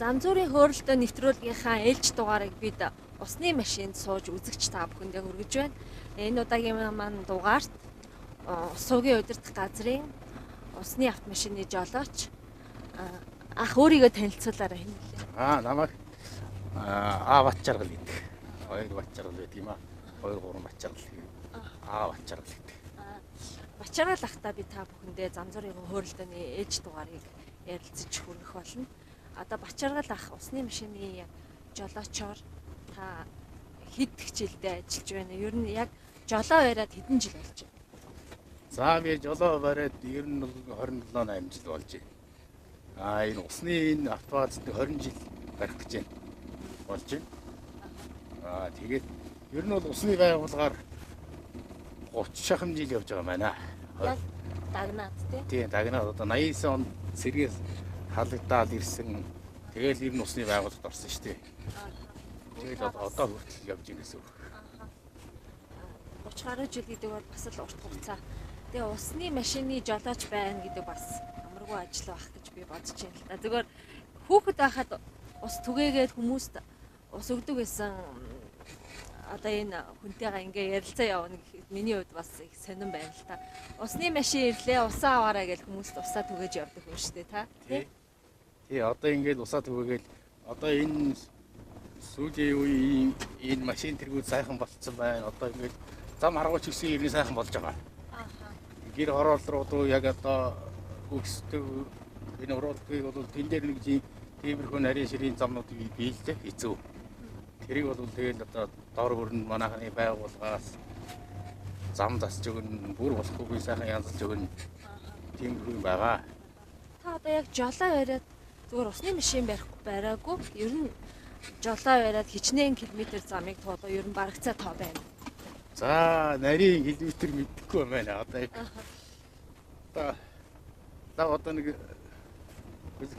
Замзуурын хөөрөлтөө нэвтрүүлгийнхаа ээлж дугаарыг бид усны машинд сууж үзэгч та бүхэндээ хүргэж байна. Энэ удаагийн маань дугаарт ус суугийн удирдах газрын усны автомашины жолооч ах өөрийгөө танилцуулаарай, хэн билээ? Намайг Аа Батчаргал гэдэг. Хоёр Батчаргал гэдэг юм аа. 2 3 Батчаргал. Аа Батчаргал гэдэг. Батчаргал ахта би та бүхэндээ Замзуурын хөөрөлтөөний ээлж дугаарыг ярилцаж хүргэх болно. Одоо Батчаргал ах, усны машины жолоочоор та хэд жилдээ ажиллаж байна? Ер нь яг жолоо бариад хэдэн жил болж байна? За, би жолоо бариад ер нь 27 8 жил болж байна. Энэ усны энэ автобазт 20 жил барих гэж байна. Болж байна. Тэгээд ер нь бол усны байгууллагаар 30 шахам жил явж байгаа байна. Яг дагнаад тий? Тийм, дагнаад одоо 89 онд сэргээс халагдаад ирсэн. Тэгэл ер нь усны байгууллагад орсон шүү дээ. Тэгэл одоо хүртэл явж байгаа гэсэн үг. 30 гаруй жил гэдэг бол бас л урт хугацаа. Тэгээ усны машины жолооч байна гэдэг бас амаргүй ажил байх гэж би бодож байна л да. Зүгээр хүүхэд байхад ус түгээгээд хүмүүст ус өгдөг байсан. Одоо энэ хүнтэйгээ ингээ ярилцаа явна гэхэд миний хувьд бас их сонирн байна л та. Усны машин ирлээ, усаа аваарай гэж хүмүүст усаа түгээж явдаг юм шүү дээ, та. Тий. Тий, одоо ингээд усаа түгээгээл одоо энэ сүүлийн үеийн энэ машин тэргүүд сайхан болцсон байна. Одоо ингээд зам харгууч гэсэн юм сайхан болж байгаа. Гэр хороол руу яг одоо өгсдөг энэ уруулдгийг бол тэн дээр нэг тиймэрхүү нарийн ширийн замнуудыг биелдэг хэцүү. Тэрийг бол тэгэл одоо дор өрн манайхны байгууллагаас зам засч өгнө, бүр болохгүй сайхан янзалж өгнө. Тиймэрхүү юм байгаа. Та одоо яг жолоо бариад зүгээр усны машин барихгүй бариагүй. Ер нь жолоо бариад хичнээн километр замыг туулаа ер нь барагцаа тоо байна. За, нарийн километр мэдэхгүй байна. Одоо яг одоо нэг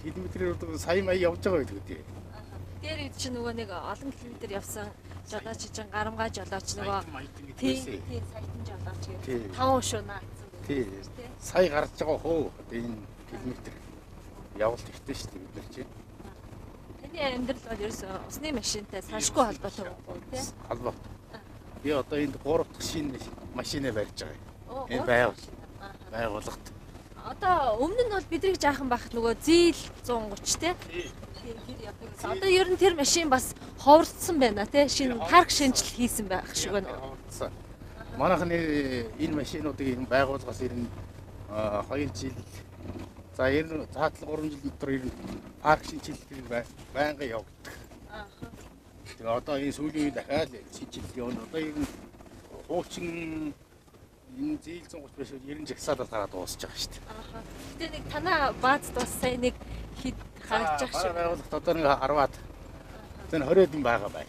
километрээр одоо сая мая явж байгаа гэдэг үү. Дээр үед чинь нөгөө нэг олон километр явсан жолооч чинь гарамгай жолооч нөгөө тийм саятан жолооч гэдэг 5 шуу наацсан байх. Тий. Сая гарч байгаа хөө одоо энэ километр явалт ихтэй шүү дээ бид нар чинь. Таны амьдрал бол ерөөсөө усны машинтай салшгүй холбоотой үү тий? Холбоотой. Би одоо энд 3 дахь шинэ машинаа барьж байгаа. Энэ байгууллагт. Одоо өмнө нь бол бидрийг жаахан байхад нөгөө зийл 130 тий? Тэр явдаг гэсэн. Одоо ер нь тэр машин бас ховорцсон байна тий? Шинэ парк шинжил хийсэн байх шиг байна. Ховорцсон. Манайхны энэ машинуудыг энэ байгууллагаас ер нь 2 жил, за ер нь заатал 3 жил дотор ер нь парк шинжилэл байнга явагддаг. Тэгээ одоо энэ сүүлийн үед дахиад шинжилэл явна. Одоо ер нь хуучин энэ зээл 130 биш 90 жагсаалал гараад дуусч байгаа шүү дээ. Гэтэ нэг танаа баазд бас сайн нэг хэд харагдаж байгаа шүү. Байгууллагт одоо нэг 10-аад тэр 20-од юм байгаа бай.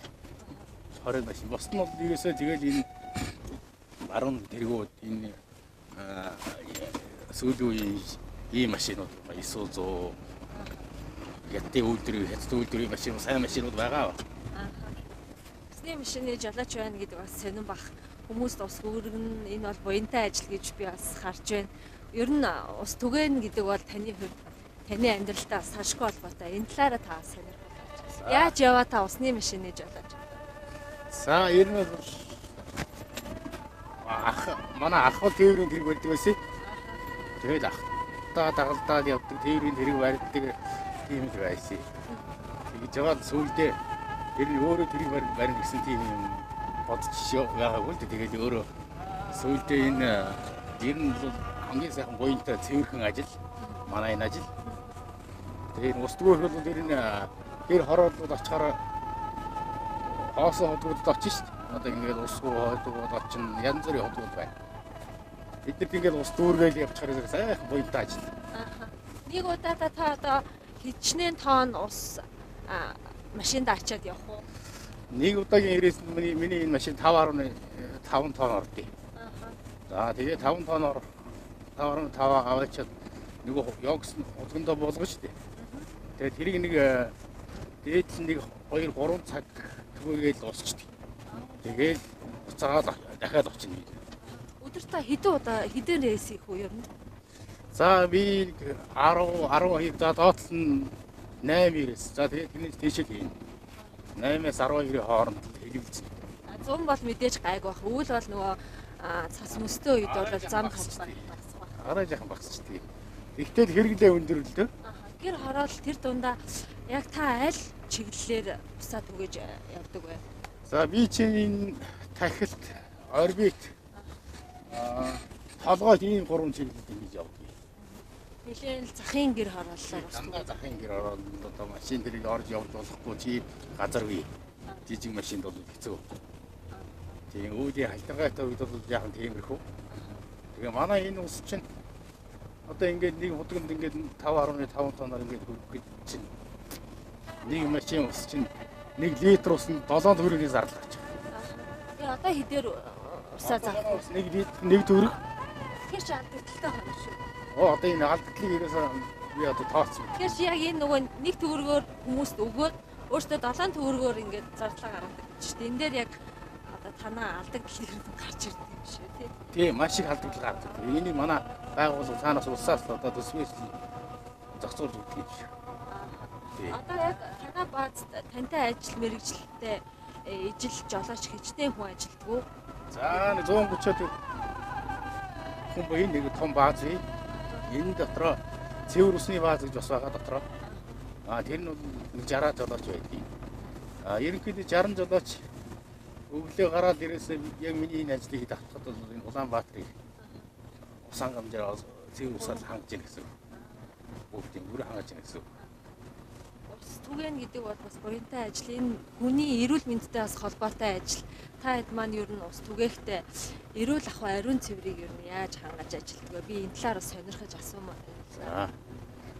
20 машин. Бусд нь бол ерөөсөө тэгэл энэ баруун тэргүүд энэ сүүлийн үеийн ийм машинууд Isuzu, Хятадын үйлдвэрийн хятад үйлдвэрийн машин, сайн машинууд байгаа. Усны машины жолооч байна гэдэг бас сонирн бах. Хүмүүст ус хүргэн энэ бол буянтай ажил гэж би бас харж байна. Ер нь ус түгээн гэдэг бол таны хувьд таны амьдралтай бас салшгүй холбоотой. Энэ талаараа та сонирхол. Яаж яваа та усны машины жолооч? За, ер нь бол ах манай ах бол тээврийн тэрэг барьдаг байсан. Тэгэл ах та дагалдаад явдаг, тээврийн тэрэг барьдаг тийм л байсан. Тэгж яваад сүүлдээ ер нь өөрөө тэрэг барина гэсэн тийм юм бодож байгаагүй л дээ. Тэгээд өөрөө сүүлдээ энэ ер нь бол хамгийн сайхан буянтай цэвэрхэн ажил манай энэ ажил. Тэгээд ус түгээх бол ер нь гэр хорооллууд очихоор хоосон хотгуудад очно шүү дээ. Одоо ингээд усгүй хотгууд очно, янз бүрийн хотгууд байна. Бид нарт ингээд ус дүүргээл явчихаар сайхан буянтай ажил. Нэг удаадаа та одоо хичнээн тонн ус машинд ачаад явах уу? Нэг удаагийн ирээс миний энэ машин 5.5 тонн ордیں۔ За, тэгээ 5 тонн ор 5.5 аваачаад нөгөө йогс хулгандаа буулгана шүү дээ. Тэгээ тэрийг нэг дээд нь нэг 2 3 цаг түгээгээл дуусчихдээ. Тэгээл буцаагаад дахиад очино. Өдөрт та хэдэн удаа хэдэн рейс хийх үү ер нь? За, би 10 12 за доотлол нь 8.90. За тэгээд тэрнээс тийшээ хийнэ. 8-аас 12-ийн хооронд хэлбэлцэн. Зам бол мэдээж гайг байх. Өвөл бол нөгөө цас мөстөө үед бол зам талбай багасах байх. Арай жаахан багасчдаг. Тэгтэл хэрэглээ өндөр л дөө. Гэр хороол тэр дундаа яг та аль чиглэлээр усаа түгэж явдаг вэ? За би чинь энэ тахилт, орбит, толгойт ийм гурван чиглэлд ингэж явдаг. Нилээн л захын гэр хорооллоор ус дандаа захын гэр хорооллонд одоо машин тэрийг орж явж болохгүй чи газаргүй. Жижиг машинд бол хэцүү. Тийм үүдийн халтаргайтай үед бол яахан тиймэрхүү. Тэгээ манай энэ ус чинь одоо ингээд нэг худганд ингээд 5.5 тонноор ингээд хөрөх гэж чинь нэг машин ус чинь 1 литр ус нь 7 төгрөгийн зардал гарч байгаа. Тэгээ одоо хэдээр усаа зарах вэ? 1 литр 1 төгрөг. Тэгэхээр чи алдагдaltaй байна шүү. Оо одоо энэ алдагдлыг ерөөсөө би одоо тооцсон. Тэгэхээр чи яг энэ нөгөө 1 төгрөгөөр хүмүүст өгөөд өөртөө 7 төгрөгөөр ингээд зардлаа гаргадаг гэж шүү дээ. Энэ дээр яг одоо танаа алдагдал ер нь гарч ирдэг юм шүү тий. Тий, маш их алдагдал гардаг. Энийг манай байгууллага цаанаас улсаас л одоо төсвөөс зохицуулж өгдөг юм шиг. Тий. Одоо яг танаа баазд тантай ажил мэргэжилтэй ижил жолооч хичнээн хүн ажилтдаг уу? За 130-од хүн буян нэг том бааз бий. Энэ дотроо цэвэр усны бааз гэж бас байгаа дотроо. А тэр нь бол 60 жолооч байдгийг. А ерөнхийдөө 60 жолооч өглөө гараад ирээсээ яг миний энэ ажлыг хийх автахад бол энэ Улаанбаатарыг ус хангамжаар цэвэр усаар хангаж яах гэсэн. Бүгдийг бүрэн хангаж яах гэсэн. Ус түгээн гэдэг бол бас буянтай ажил. Энэ хүний эрүүл мэндтэй бас холбоотой ажил. Та хэд маань ер нь ус түгээхтэй эрүүл ахуй ариун цэврийг ер нь яаж хангаж ажилтдаг вэ? Би энэ талаар бас сонирхож асуумаар байна.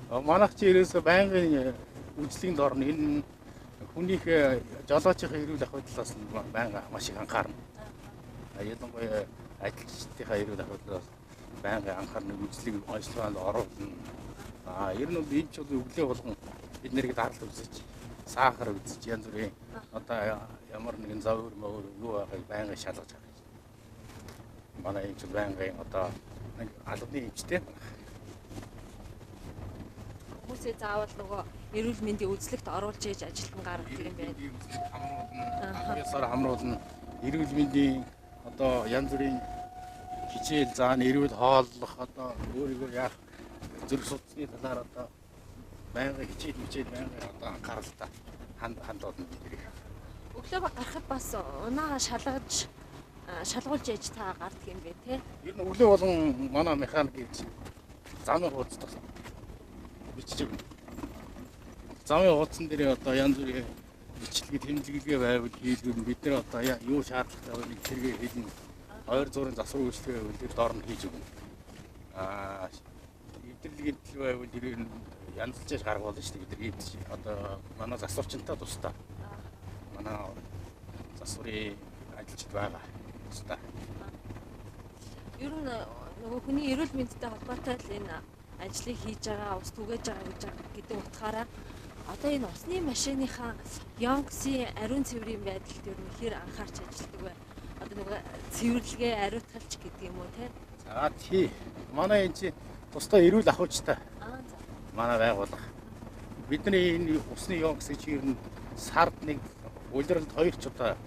За. Манайх чи ерөөсөө байнгын үйлчлэгийн дор нь энэ хүнийхээ жолоочийнхаа эрүүл ахуй талаас нь байнга маш их анхаарна. Ялангуяа ажилчдынхаа эрүүл ахуй талаас байнгын анхаарна, үйлчлэг ажиллагаанд оруулна. А ер нь бол энэ ч бол өглөө болгон бид нэрийг даралт үзэж, сахар үзэж, янз бүрийн одоо ямар нэгэн зовөр мовөр юу байгааг байнгын шалгаж харна. Манай эмч байнгын одоо нэг албаны эмчтэй. Хүмүүсээ заавал нөгөө эрүүл мэндийн үзлэгт оруулж ээж ажилтан гаргадаг юм байна. Хамруулна, ясаар хамруулна. Эрүүл мэндийн одоо янз бүрийн хичээл заана, эрүүл хооллох одоо өөрийгөө яах зүрх судасны талаар одоо байнгын хичээл мичээл байнгын одоо анхааралтай хандуулна бид нэрийг. Өглөө гарахад бас унаага шалгаж шалгуулж ээж та гардаг юм бэ те? Ер нь өглөө болгон манай механик гэж замын хуудас бичиж өгнө. Замын хуудсан дээр одоо янз бүрийн бичлэгээ тэмдэглэгээ байвал хийлгэн бид нар одоо юу шаардлагатай вэ нэг тэргээ хэлнэ. Ойр зуурын засвар үйлчлэгээ байвал тэр доор нь хийж өгнө. Аа эвдэрлэг эвдлэг байвал тэрийг янзлж гаргуулна шүү дээ. Бид нар одоо манай засварчинтай тусдаа. Манай засварын ажилчид байгаа тусдаа. Ер нь нөгөө хүний эрүүл мэндтэй холбоотой л энэ ажлыг хийж байгаа, ус түгээж байгаа гэдэг утгаараа одоо энэ усны машиныхаа Йонгсын ариун цэврийн байдалд ер нь хэр анхаарч ажилладаг вэ? Одоо нөгөө цэвэрлэгээ ариутгалч гэдэг юм уу те? За тий. Манай энэ чи тусдаа эрүүл ахуйчтай. Аа за. Манай байгууллага. Бидний энэ усны Йонгс гэж ер нь сард нэг улиралд 2 ч удаа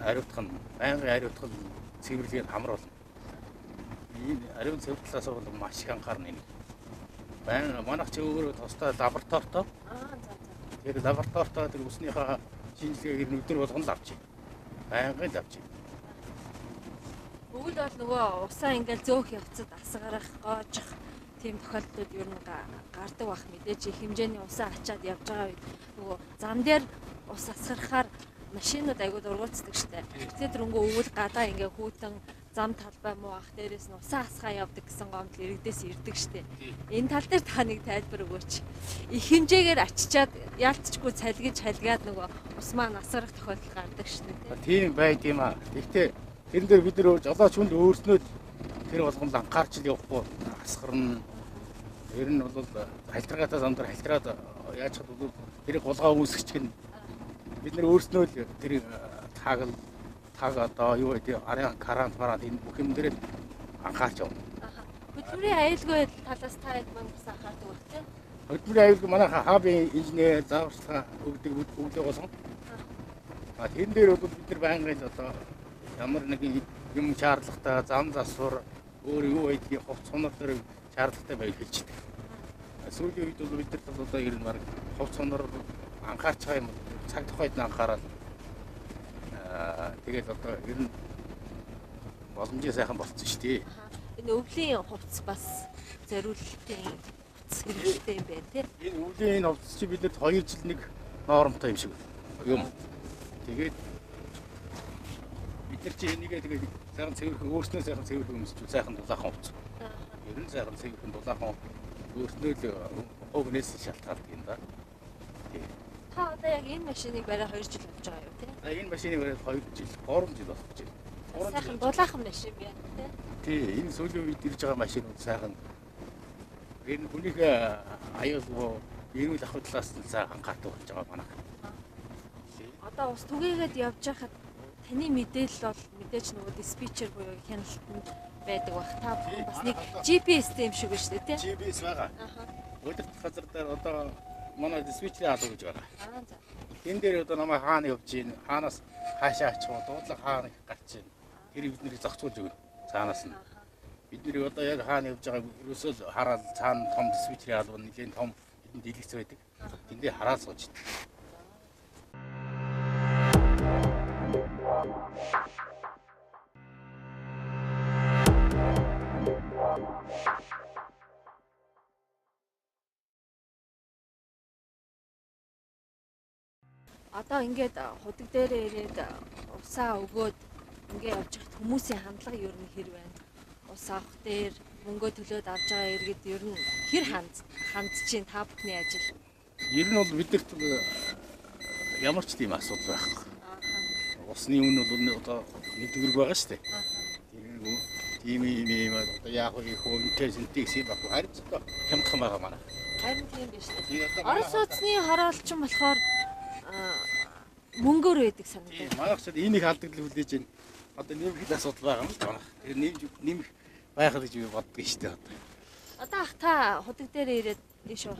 ариутгах нь байнгын ариутгал цэвэрлэгийг хамруулна. Энэ ариун цэвэр талаас бол маш их анхаарна энэ. Баян манайх чи өөрөө тусдаа лабораторитой. Аа за за. Тэр лабораторитой тэр усныхаа шинжилгээг ер нь өдөр болгон л авч. Байнгын л авч. Өгөл бол нөгөө усаа ингээл зөөх явцад асгарах, гоожих тийм тохиолдлууд ер нь гардаг бах мэдээж их хэмжээний усаа ачаад явж байгаа үед нөгөө зам дээр ус асгарахаар машинууд айгуу дургуутдаг штэ. Тэгэхээр тэрнгүү өвөл гадаа ингээ хүүтэн зам талбай муу ах дээрээс нь усаа асгаа явдаг гэсэн гомдол иргэдээс ирдэг штэ. Энэ тал дээр та нэг тайлбар өгөөч. Их хэмжээгээр ачичаад яалтчгүй цалгиж халгаад нөгөө ус маань асгарах тохиолдол гардаг штэ. Тийм байд юм аа. Гэхдээ тэрэн дээр бид нэр жолооч хүнд өөрснөө тэр болгонд анхаарч л явахгүй асгарна. Ер нь бол халтаргаатай зам дээр халтраад яаж ч бол тэрийг гулгаа үүсгэж гин бид нэр өөрснөө л тэр таагл таг одоо юу гэдэг арын карант мараад энэ бүх юм дээр анхаарч явна. Хөдөлмөрийн аюулгүй байдал талаас та хэд маань бас анхаардаг байх тийм? Хөдөлмөрийн аюулгүй манай хабын инженер зааварчилгаа өгдөг өглөө болгон. А тэрэн дээр бол бид нар байнгын одоо ямар нэгэн юм шаардлагатай зам засвар өөр юу байдгийг хувц хунар дээр шаардлагатай байвал хэлждэг. Сүүлийн үед бол бид нар одоо ер нь баг хувц хунар анхаарч байгаа юм цаг тухайд нь анхаарал. Тэгээд одоо ер нь боломжийн сайхан болцсон шүү дээ. Энэ өвлийн хувцас бас зориултын хувцас хэрэглэтэй юм байна тий. Энэ өвлийн энэ хувцас чи бид нарт 2 жил нэг нормтой юм шиг юм. Тэгээд бид нар чи энийгээ тэгээд сайхан цэвэрхэн өөрснөө сайхан цэвэрхэн өмсч сайхан дулаахан хувцас. Ер нь сайхан цэвэрхэн дулаахан өөрснөө л хувнээс шалтгаалдаг юм да. Та одоо яг энэ машиныг барай 2 жил болж байгаа юу тий? За энэ машиныг барай 2 жил, 3 жил болох гэж байна. Сайхан дулаахан машин байна тий. Тий, энэ сүүлийн үед ирж байгаа машинууд сайхан энэ хүнийхээ аюулгүй эрүүл ахуй талаас нь сайхан анхаардаг болж байгаа манайх. Одоо ус түгээгээд явж байхад таны мэдээлэл бол мэдээж нөгөө диспетчер буюу хяналтанд байдаг бах. Та бүхэн бас нэг GPS-тэй юм шиг байна шүү дээ тий? GPS байгаа. Өдөрт газар дээр одоо манай диспетчерийн алуу гэж байгаа. За. Энэ дээр одоо намайг хаана явж гин, хаанаас хаашаа очих вэ, дуудлага хаана гарч гин. Тэр бид нарыг зохицуулж өгнө. Цаанаас нь. Бид нарыг одоо яг хаана явж байгааг ерөөсөө л хараад цаана том диспетчерийн алуу нэлийн том хэдэн дэлгэц байдаг. Тэндээ хараад сууж идэг. Одоо ингээд худаг дээрээ ирээд усаа өгөөд ингээ явж байхад хүмүүсийн хандлага ер нь хэр байна? Ус авах дээр мөнгөө төлөөд авж байгаа иргэд ер нь хэр хандж чинь та бүхний ажил? Ер нь бол бидэрт ямар ч тийм асуудал байхгүй. Усны үн бол одоо нэг төгрөг байгаа шүү дээ. Тэр тийм юм одоо яах вэ их үнэтэй сэнтэй гэсэн байхгүй. Харин ч одоо хямдхан байгаа манай. Харин тийм биш үү? Орос улсны хороолч нь болохоор мөнгөөр байдаг санагдав. Манайх ч энэ их алдагдал хүлээж байна. Одоо нэмэх л асуудал байгаа юм л да. Тэр нэмэх байх гэж би боддог шүү дээ одоо. Одоо ах та худаг дээр ирээд ийшээ.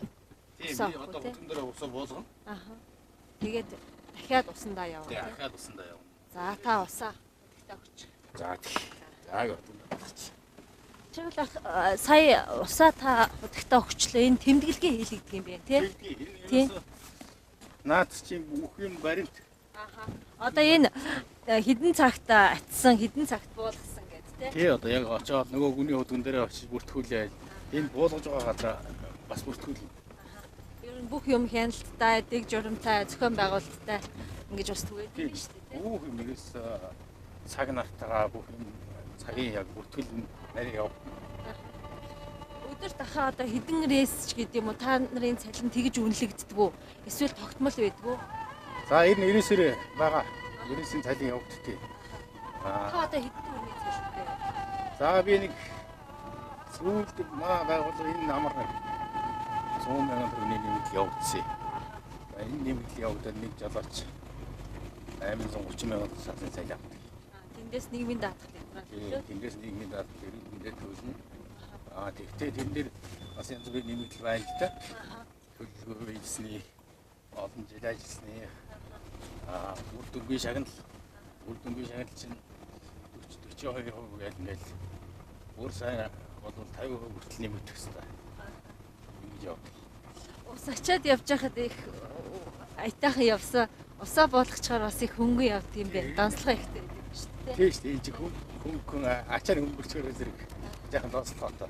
Тийм би одоо худаг дээр усаа буулгана. Аха. Тэгээд дахиад усандаа явна. Тийм дахиад усандаа явна. За та усаа худагтаа өгч. За тий. За өгч. Чигэл ах сая усаа та худагтаа өгчлээ. Энэ тэмдэглэгээ хийлэгдэг юм байна тий? Тийм. Наад чи бүх юм баримт. Аха. Одоо энэ хэдэн цагт атсан, хэдэн цагт буулгасан гэд тий. Тий одоо яг очоод нөгөө гүний худган дээрээ очиж бүртгүүлээ. Энэ буулгаж байгаа газар бас бүртгүүлнэ. Ер нь бүх юм хяналттай, дэг журамтай, зохион байгуулалттай ингэж ус түгээдэг юм шүү дээ тий. Бүх юм нэгээс цаг нартайгаа бүх юм цагийн яг бүртгэл нарийн явагдана. Өдөр дахаа одоо хэдэн рейс ч гэдэг юм уу та нарын цалин тэгж үнэлэгддэг үү? Эсвэл тогтмол байдаг уу? За ер нь 99-ээр байгаа. 99-ийн цалин явагддаг. Та одоо хэдэн төгрөгийн цалинтай вэ? За би нэг сүүлд манай байгууллага энэ амар нэг 100 мянган төгрөгийн нэмэгдэл явагдсан. За энэ нэмэгдэл явагдаад нэг жолооч 830 мянган цалин цалин авдаг. Тэндээс нийгмийн даатгал төлөө. Тэндээс нийгмийн даатгал тэндээ төлнө. Аа тэгтээ тэн дээр бас янз бүрийн нэмэгдэл байна л да. Төлөвлөгөө хийсний, олон жил ажилласны аа үр дүнгийн шагнал, үр дүнгийн шагнал чинь 40 42% гээл ингээл бүр сайн бол 50% хүртэл нэмэгдэх хэвээр. Ингэж явдаг. Ус ачаад явж байхад их аятайхан явсан. Усаа буулгачаар бас их хөнгөн явдаг юм байна. Данслага ихтэй байдаг шүү дээ. Тийм шүү дээ. Энэ чинь хөнгөн ачаар хөнгөрчөөр зэрэг жаахан доослохоо.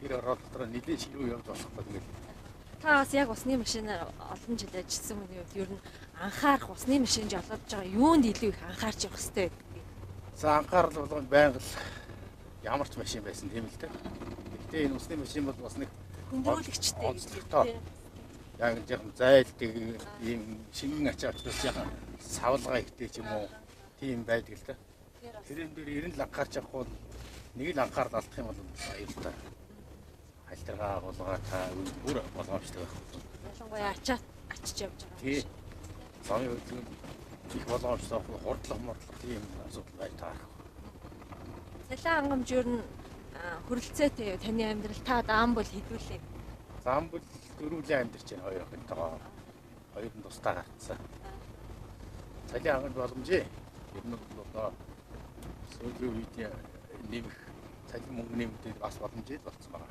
Тэр ороод дотор нэлээд ширүү явж болохгүй тэгэл. Та бас яг усны машинаар олон жил ажилласан хүний хувьд ер нь анхаарах усны машин жолоодж байгаа юунд илүү их анхаарч явах хэрэгтэй байдаг вэ? За анхаарал болгон байнга л ямар ч машин байсан тийм л дээ. Гэхдээ энэ усны машин бол бас нэг хөндрүүлэгчтэй онцлогтой. Яг жаахан зайлдаг ийм шингэн ачаа учраас жаахан савлгаа ихтэй ч юм уу тийм байдаг л да. Тэрэн дээр ер нь л анхаарч явах бол нэг л анхаарал алдах юм бол аюултай. Халтаргаа булгаатай бүр болгоомжтой байх. Ялангуяа ачаа ачиж явж байгаа. Тий. Замын хөдөлгөөн их болгоомжтой хурдлах мордлох тийм асуудал байж таарах. Цалин хангамж ер нь хөрөлцөөтэй таны амьдрал та даам бол хэдүүлээ. Заам бол Дөрвөлээ амьдарч байна хоёр охинтойгоо. Хоёр нь тусдаа гарцсан. Цалин хангаж боломжээ. Ер нь бол одоо сүүлийн үед нэмэх цалин мөнгө нэмэгдээд бас боломжтой болсон байна.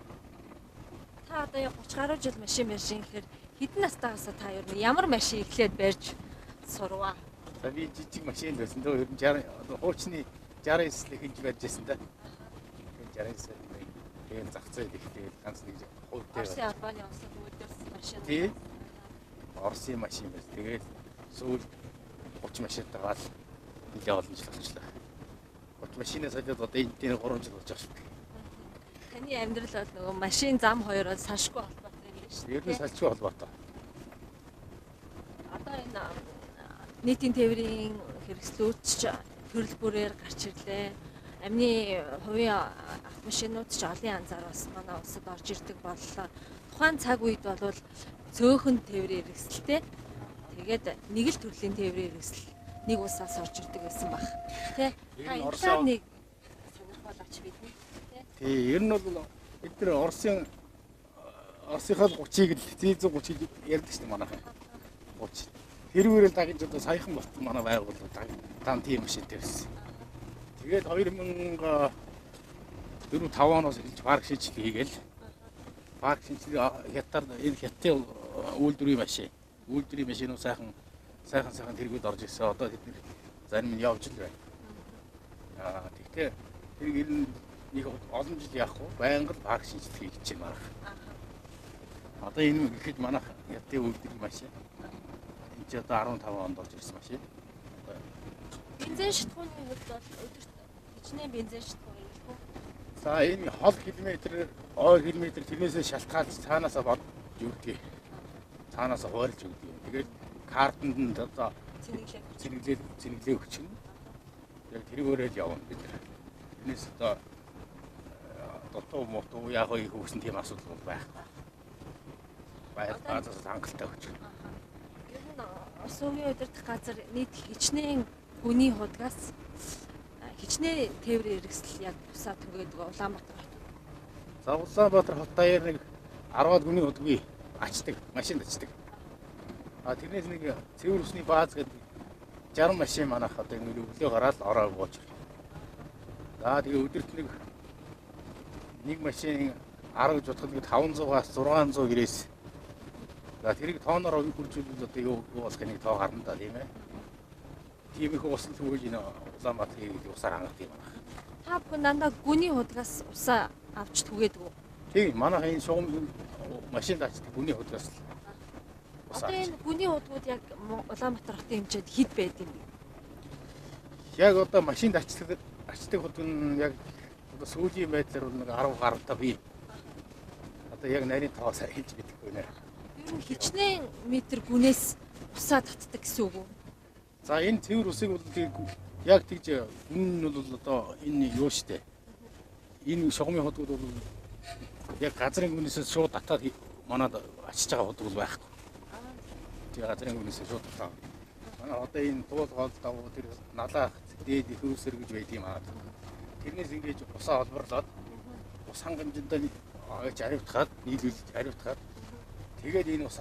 Та одоо яг 30 гаруй жил машин барьж гэхээр хэдэн настайгаас та ер нь ямар машин эхлээд барьж сурваа? За би жижиг машин байсан. Ер нь 60 одоо хуучны 69-ийг хинж барьж байсан да. 69 тэгэл зах зээл их тэгэл ганц нэг хувьтай. Оросын албаны улсад үйлдвэрлэсэн машин. Тий. Оросын машин байсан. Тэгээд сүүлд 30 машинтайгаа л нэлээд олон жил болчихлоо. 30 машинаас солиод одоо энэ дээр 3 жил болж байгаа шүү дээ. Таны амьдрал бол нөгөө машин зам хоёр бол салшгүй холбоотой юм байна шүү дээ. Ер нь салшгүй холбоотой. Одоо энэ нийтийн тээврийн хэрэгслүүд ч төрөл бүрээр гарч ирлээ. Амны хувийн автомашинууд ч олон янзаар бас манай улсад орж ирдэг боллоо. Тухайн цаг үед бол цөөхөн тээврийн хэрэгсэлтэй. Тэгээд нэг л төрлийн тээврийн хэрэгсэл нэг улсаас орж ирдэг байсан баг. Тэ? Та энэ талаар нэг сонирхол ач бидний. Тий, ер нь бол бид нар Оросынхаа 30-ыг л З130-ыг ярьдаг шүү дээ манайхан. 30. Тэрүүгээр л дагаж одоо саяхан болтон манай байгууллага дан тийм машинтай байсан. Тэгээд 2004 5 оноос эхэлж парк шинжилгээ хийгээл. Парк шинжилгээ хятаар энэ хятадын үйлдвэрийн машин. Үйлдвэрийн машинууд сайхан тэргүүд орж ирсэн. Одоо тэд нэр зарим нь явж л байна. Аа тэгтээ тэр ер нь нэг олон жил яахгүй байнга л парк шинжилгээ хийж байна марах. Одоо энэ гэхэд манайх хятадын үйлдвэрийн машин. Энд чи одоо 15 онд орж ирсэн машин. Бензин шатхууны хувьд бол өдөрт хичнээн бензин шатхуу хэрэглэх үү? За энэ хол километр, ой километр тэрнээсээ шалтгаалж цаанаасаа бодж өгдөг. Цаанаасаа хуваарлж өгдөг. Тэгээд картанд нь одоо цэнэглээ өгчнө. Яг тэрүүгээрээ л явна бид нар. Тэрнээс одоо дутуу мутуу яг их өгсөн тийм асуудал бол байхгүй. Байр баазаас хангалттай өгч. Ер нь ус өвийн удирдах газар нийт хичнээн гүний худгаас хичнээн тээврийн хэрэгсэл яг усаа түгээдэг Улаанбаатар хот. За Улаанбаатар хот даяар нэг 10-аад гүний худгүй ачдаг, машинд ачдаг. А тэрнээс нэг цэвэр усны бааз гэдэг 60 машин манайх одоо ингэ өглөө гараад ороо бууж. За тэгээ өдөрт нэг машин 10 гэж бодоход нэг 500-аас 600 гэрээс. За тэрийг тооноор үржүүлбэл одоо юу болох нэг тоо гарна да тийм ээ. Тийм их ус түгэж энэ Улаанбаатарыг усаар хангадаг юм байна. Та бүхэн дандаа гүний худгаас усаа авч түгээдэг үү? Тийм, манайх энэ шугам машинд ачдаг гүний худгаас л усаа. Одоо энэ гүний худгууд яг Улаанбаатар хотын хэмжээнд хэд байд юм бэ? Яг одоо машинд ачдаг худаг нь яг одоо сүүлийн байдлаар бол нэг 10 гаруйтай бий. Одоо яг нарийн тоо сайн хэлж мэдэхгүй нэ. Ер нь хичнээн метр гүнээс усаа татдаг гэсэн үг үү? За энэ цэвэр усыг бол яг тэгж гүн нь бол одоо энэ юу штэ. Энэ шугамын худгууд бол яг газрын гүнээс шууд татаад манад ачиж байгаа худаг бол байхгүй. Тэгээ газрын гүнээс шууд татаа. Манай одоо энэ туул хоол давуу тэр налаах дээд хөөсөр гэж байд юм аа. Тэрнээс ингэж усаа олборлоод ус хангамжиндаа аривтгаад нийлүүлж аривтгаад тэгээд энэ ус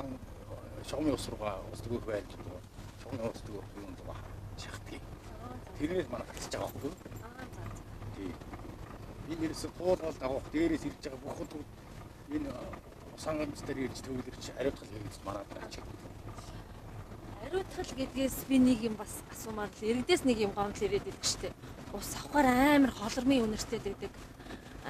шугамын ус руугаа ус төгөөх байлж байгаа. Шугамын ус төгөөх юм даа шахдаг. Тэрнээс манай гарч байгаа байхгүй. Тий. Энэ ерөөсө туул хоол дагуух дээрээс ирж байгаа бүх худгууд энэ ус хангамж дээр ирж төвлөрч аривтгал хийгдэж манад гарч. Ариутгал гэдгээс би нэг юм бас асуумаар л иргэдээс нэг юм гомдол ирээд идэх штеп. Ус авахар амар холормын үнэртэй байдаг.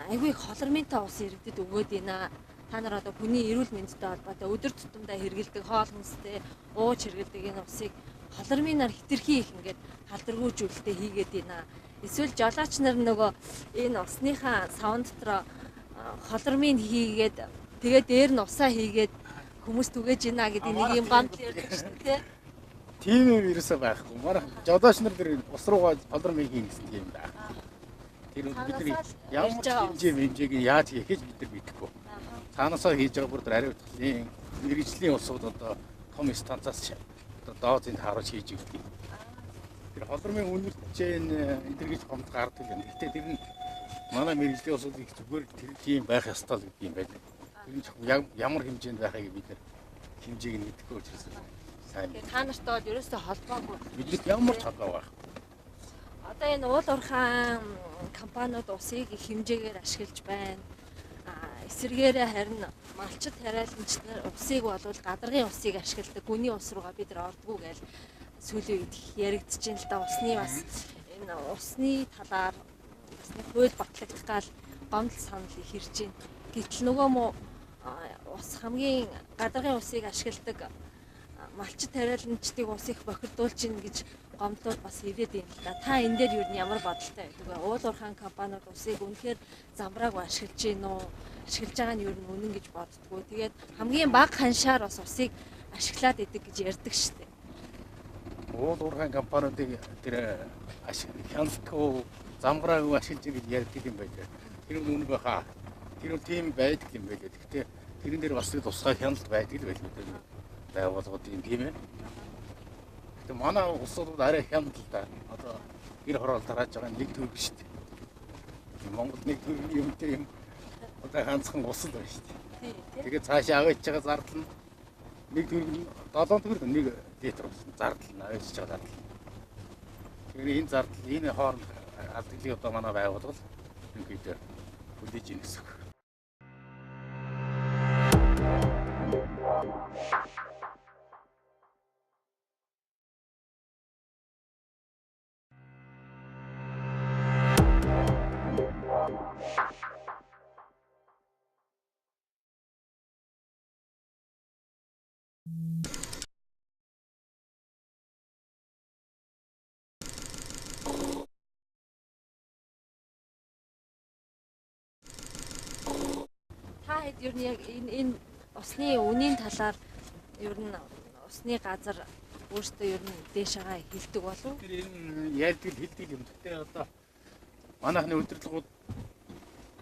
Айгүй их холормынтай ус иргэдэд өгөөд байна. Та нар одоо хүний эрүүл мэндтэй холбоотой өдөр тутамдаа хэрэгэлдэг хоол хүнстэй ууж хэрэгэлдэг энэ усыг холормынаар хэтэрхий их ингээд халдваргүйжүүлэлтээ хийгээд байна. Эсвэл жолооч нар нөгөө энэ усныхаа савн дотроо холормын хийгээд тэгээ дээр нь усаа хийгээд хүмүүс түгээж байна гэдэг нэг юм гомдол ярьдаг шүү дээ. Тийм юм ерөөсөө байхгүй. Манай жолооч нар тэр ус руугаа холормын хийн гэсэн тийм байх. Тэр бидний ямар хэмжээг яаж хийхэж бид нар мэдэхгүй. Цаанаасаа хийж байгаа бүр тэр ариутгалын мэргэжлийн усууд одоо том станцаас одоо доозын тааруулж хийж өгдөг. Тэр холормын үнэрчэн энэ гэж гомд гардаг юм. Гэхдээ тэр нь манай мэргэжлийн усууд их зүгээр тэр тийм байх ёстой л гэдэг юм байна. Тэр нь ямар хэмжээнд байхыг бид нар хэмжээг нь мэдэхгүй учраас сайн. Та нартай бол ерөөсөө холбоогүй. Биднэрт ямар ч холбоо байхгүй. Одоо энэ уул уурхайн компаниуд усыг их хэмжээгээр ашиглаж байна. Эсвэргээрээ харин малчид тариаланч нар усыг болвол гадаргын усыг ашигладаг. Гүний ус руугаа бид нар ордгоо гэж сүүлийн үед яригдж байна л да. Усны бас энэ усны талаар бас нэг хууль батлагдах гал гомдол санал их ирж байна. Гэтэл нөгөө мө ус хамгийн гадаргын усыг ашигладаг малчид тариаланчдыг ус их бохирдуулж гин гэж гомдлууд бас ирээд байна л да. Та энэ дээр юу н ямар бодолтой байдаг вэ? Уул уурхайн компаниуд усыг үнэхээр замбраагүй ашиглаж гин үү? Ашиглаж байгаа нь юу н үнэн гэж боддгоо. Тэгээд хамгийн бага ханшаар бас усыг ашиглаад идэг гэж ярьдаг шүү дээ. Уул уурхайн компаниудыг тэр хяналтгүй замбраагүй ашиглаж гэж ярьдаг юм байна. Тэр нь үнэн байхаа. Тэр нь тийм байдаг юм байлээ. Гэхдээ тэрэн дээр бас тусгай хяналт байдаг л байлгүй дээ. Байгууллагууд юм тийм ээ. Гэхдээ манай улсууд арай хямд л да. Одоо гэр хороол тарааж байгаа нэг төгрөг шүү дээ. Монгол нэг төгрөг юмтай юм одоо ганцхан ус л байна шүү дээ. Тэгээд цаашаа аваач байгаа зардал нь нэг төгрөг 7 төгрөг 1 литр ус зардал нь аваач байгаа зардал. Тэгэхээр энэ зардал энэ хооронд алдагдлыг одоо манай байгууллага ерөнхийдөө хүлээж ийн гэсэн үг. Та хэд ер нь яг энэ усны үнийн талаар ер нь усны газар өөртөө ер нь дээшээгээ хилдэг болов? Тэр энэ ярьдаг хилдэг юм. Гэхдээ одоо манайхны удирдлагууд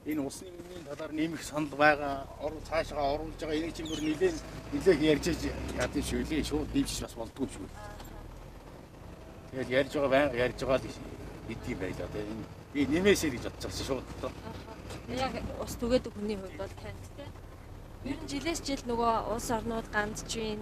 энэ усны үнийн талаар нэмэх санал байгаа, цаашаа оруулж байгаа энийг чинь бүр нэлээх ярьж яадаг шүү лээ. Шууд нэмчих бас болдгоо шүү. Тэгэл ярьж байгаа байнга ярьж байгаа л гэдэг юм байлаа. Одоо энэ би нэмээсэй гэж бодож байгаа шууд одоо. Яг ус түгээдэг хүний хувьд бол танд те. Ер нь жилээс жил нөгөө улс орнууд гандж гин,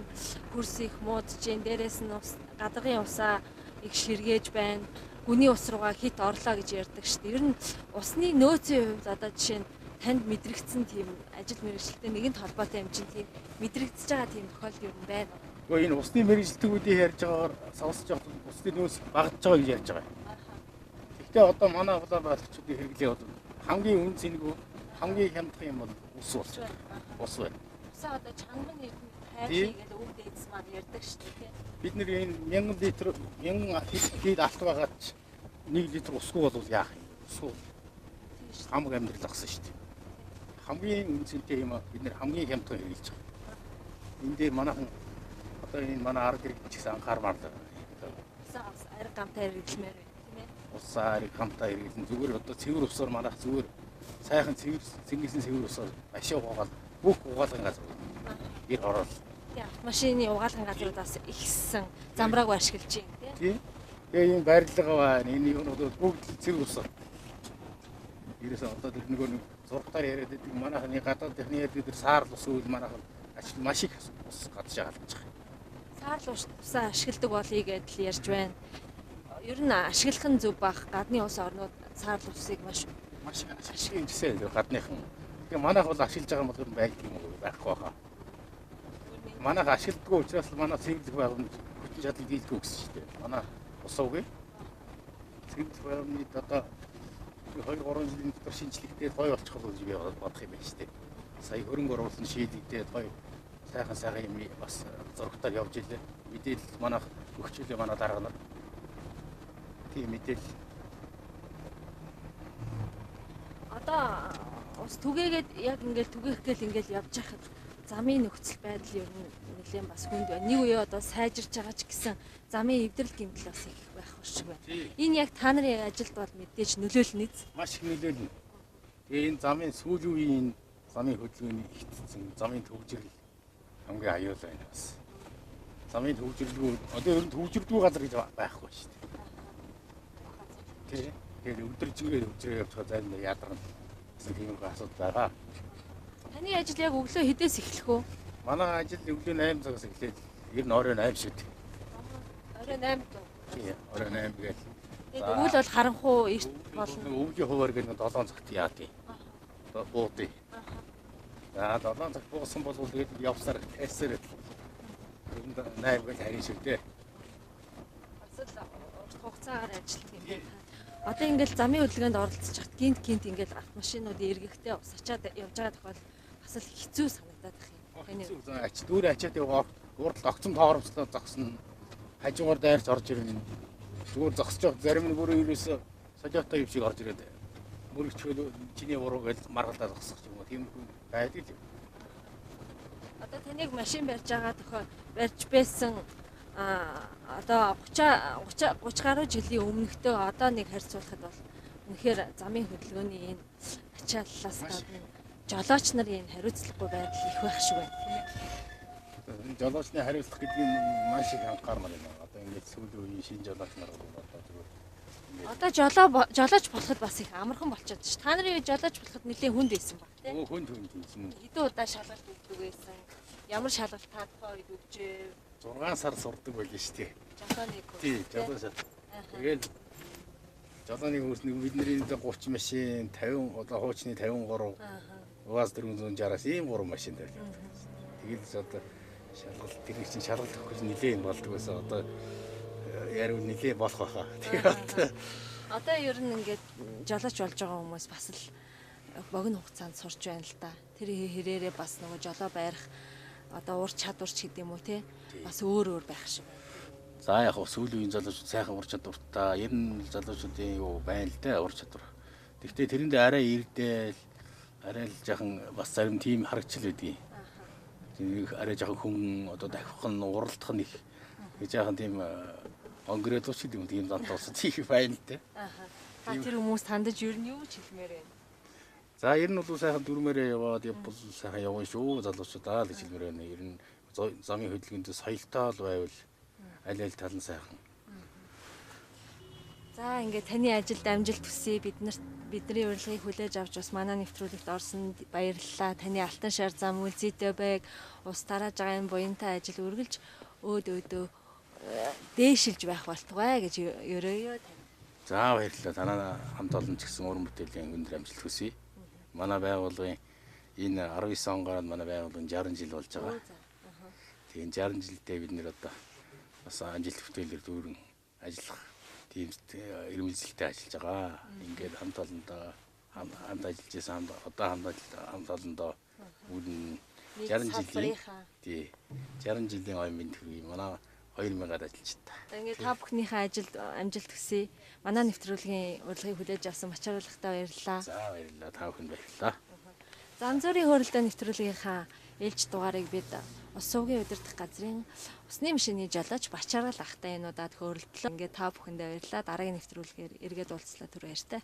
хөрс их муудж гин, дээрээс нь ус гадаргын усаа их ширгээж байна. Гүний ус руугаа хит орлоо гэж ярьдаг шүү дээ. Ер нь усны нөөцийн хувьд одоо жишээ нь танд мэдрэгдсэн тийм ажил мэргэжилтэй нэгэнт холбоотой юм чинь тийм мэдрэгдэж байгаа тийм тохиолдол ер нь байна уу? Гэхдээ энэ усны мэргэжилтгүүдийн ярьж байгаагаар сонсож байгаа усны нөөц багадж байгаа гэж ярьж байгаа. Гэхдээ одоо манай Улаанбаатарчуудын хэрэглээ бол хамгийн үн цэнгүй хамгийн хямдхан юм бол ус болж байна. Ус байна. Усаа одоо чанган эрдэнэт хайрлыг гэдэг үг дээдс маань ярьдаг шүү дээ. Бид нэр энэ 1000 литр 1000 хэд алт байгаад ч 1 литр усгүй бол яах юм? Усгүй. Хамаг амьдрал агсан шүү дээ. Хамгийн үн цэнтэй юм бид нэр хамгийн хямдхан хэрэглэж байгаа. Энэ дээр манайхан одоо энэ манай арга хэрэг ч гэсэн анхаармаар л. Усаа бас арга гамтай хэрэглэмээр байна. Усаа ариг хамтаа хэрэглэн зүгээр одоо цэвэр усаар манайх зүгээр сайхан цэвэр цэнгэсэн цэвэр усаар ашиг угаал бүх угаалгын газар гэр хороол. Тийм автомашины угаалгын газрууд бас ихссэн замбраагүй ашиглаж байна тийм. Тэгээ ийм барилга байна. Энэ юм бол бүгд цэвэр усаар. Ерөөсөө одоо тэр нөгөө нэг зургатаар яриад байдаг манайхны гадаадынхны ярьдаг тэр саарл ус үйл манайхан маш их ус гадшаа алдаж байгаа. Саарл усаа ашигладаг болъё гэдэл ярьж байна. Ер нь ашиглах нь зөв бах. Гадны улс орнууд саарл усыг маш ашиглах юм гэсэн гадныхан. Тэгэхээр манайх бол ашиглаж байгаа юм байдаг юм уу байхгүй баха. Манайх ашигладаггүй учраас манай цэвэрлэх байгууламж хүчин чадал дийлдэггүй гэсэн шүү дээ. Манай усуугүй. Цэвэрлэх байгууламжид одоо 2-3 жилийн дотор шинжлэхдээ гоё болчих болов гэж би бодох юм байна шүү дээ. Сая хөрөнгө оруулалт нь шийдэгдээд гоё сайхан юм бас зурагтаар явж илээ. Мэдээлэл манайх өгчүүлээ манай дарга нар. Тийм мэдээлэл. Одоо ус түгээгээд яг ингээл түгээх гээл ингээл явж байхад замын нөхцөл байдал ер нь нэлээд бас хүнд байна. Нэг үе одоо сайжирч байгаа ч гэсэн замын эвдрэл гэмтэл бас их байх шиг байна. Энэ яг та нарын ажилд бол мэдээж нөлөөлнө биз? Маш их нөлөөлнө. Тэгээ энэ замын сүүлийн үеийн замын хөдөлгөөний ихтцэн, замын төвжирэл хамгийн аюул байна бас. Замын төвжирлгүй одоо ер нь төвжирдгүй газар гэж байхгүй шүү дээ. Тийм. Тэгээд өдөржингөө төвжрээ явж байгаа заримдаа ядарна гэсэн тиймэрхүү асуудал байгаа. Таны ажил яг өглөө хэдээс эхлэх вэ? Манай ажил өглөө 8 цагаас эхлээд ер нь оройн 8 шид. Оройн 8 дуу. Тий, оройн 8 гээл. Тэгээд өвөл бол харанхуу эрт болно. Өвлийн хуваар гэх нь 7 цагт яа тий. Буудъя. За 7 цагт буусан бол тэгээд явсаар тайсаар ер нь 8 гээл харин шүү дээ. Бас л урт хугацаагаар ажилладаг юм байна. Одоо ингээл замын хөдөлгөөнд оролцож хат гинт гинт ингээл автомашинууд эргэхтэй ус ачаад явж байгаа тохиол бас л хэцүү санагдаад байх юм. Хэцүү. За ач дүүрээ ачаад явгаа урд огцом тоогоромслоо зогсно. Хажуугаар дайрч орж ирнэ. Зүгээр зогсож байгаа зарим нь бүр ерөөсөө солиотой юм шиг орж ирээд мөрөгчхөл чиний буруу гэж маргалдаа зогсох юм уу. Тиймэрхүү байдаг л. Одоо таныг машин барьж байгаа тохиол барьж байсан одоо 30 30 гаруй жилийн өмнөхтэй одоо нэг харьцуулахад бол үнэхээр замын хөдөлгөөний энэ ачааллаас гадна жолооч нарын энэ хариуцлагагүй байдал их байх шиг байна, тийм ээ. Энэ жолоочны хариуцлага гэдэг нь маш их анхаармаар байна. Одоо ингээд сүүлийн үеийн шинэ жолооч нар бол одоо зүгээр Одоо жолооч болоход бас их амархан болчиход ш. Та нарын үед жолооч болоход нэлээд хүнд байсан баг, тийм. Өө хүнд хүнд байсан. Хэдэн удаа шалгалт өгдөг байсан? Ямар шалгалт та тухайн үед өгчээ? 6 сар сурдаг байлаа шүү дээ. Жолооны курс. Тий, жолоо шат. Тэгэл жолооны курс нэг бидний 30 машин 50 одоо хуучны 53 УАЗ 460-аас ийм 3 машин тавилаа. Тэгэл одоо шалгалт тэр чинь шалгалт өгөх гэж нилээ юм болдог байсан. Одоо яриу нилээ болох байхаа. Тэгээд одоо ер нь ингээд жолооч болж байгаа хүмүүс бас л богино хугацаанд сурч байна л да. Тэр хэрээрээ бас нөгөө жолоо байрах одоо ур чадвар ч гэдэг юм уу те бас өөр өөр байх шиг. За яг хөө сүүлийн үеийн залуучууд сайхан ур чадвартай. Ер нь залуучуудын юу байна л да ур чадвар. Гэхдээ тэрэнд арай ирдэл арай л жахан бас зарим тийм харагчл байдгийг. Тэр арай жахан хүн одоо дахих нь уралдах нь их жахан тийм онгорелууч гэдэг юм тийм зант болсон тийм байна л да. Та тэр хүмүүс хандаж ер нь юу ч хэлмээр байна? За ер нь бол сайхан дүрмээрээ яваад явбал сайхан явна шүү залуучуудаа л гэж хэлмээр байна. Ер нь замын хөдөлгөөнд соёлтой л байвал аль аль тал нь сайхан. За ингээд таны ажилд амжилт хүсье. Бидний урилгыг хүлээж авч бас манай нэвтрүүлэгт орсонд баярлалаа. Таны алтан шар зам үлзийтэй байг ус тарааж байгаа энэ буянтай ажил үргэлж өөд өөдөө дээшилж байх болтугай гэж ерөөё. За баярлалаа. Танаа хамт олон ч гэсэн уран бүтээлийн өндөр амжилт хүсье. Манай байгууллагын энэ 19 он гараад манай байгууллагын 60 жил болж байгаа. Тийм 60 жилдээ бид нэр одоо бас амжилт бүтээлээр дүүрэн ажиллах тийм эрмэлзэлтэй ажиллаж байгаа. Ингээд хамт олондоо хамт ажиллаж байсан одоо хамт олондоо бүрэн 60 жилийн тий 60 жилийн оюун мэнд хүргэе. Манай 2000-аар ажиллаж та. Ингээд та бүхнийхээ ажилд амжилт хүсье. Манай нэвтрүүлгийн урилгыг хүлээж авсан Бачааруулгатай баярлалаа. За баярлалаа. Та бүхэнд баярлалаа. Занзуурын хөөрөлдөө нэвтрүүлгийнхаа ээлж дугаарыг бид ус сувгийн удирдах газрын усны машины жолооч Бачааргал ахтай энэ удаад хөөрөлдлөө. Ингээд та бүхэндээ баярлалаа. Дараагийн нэвтрүүлгээр эргээд уулзлаа. Түр баяртай.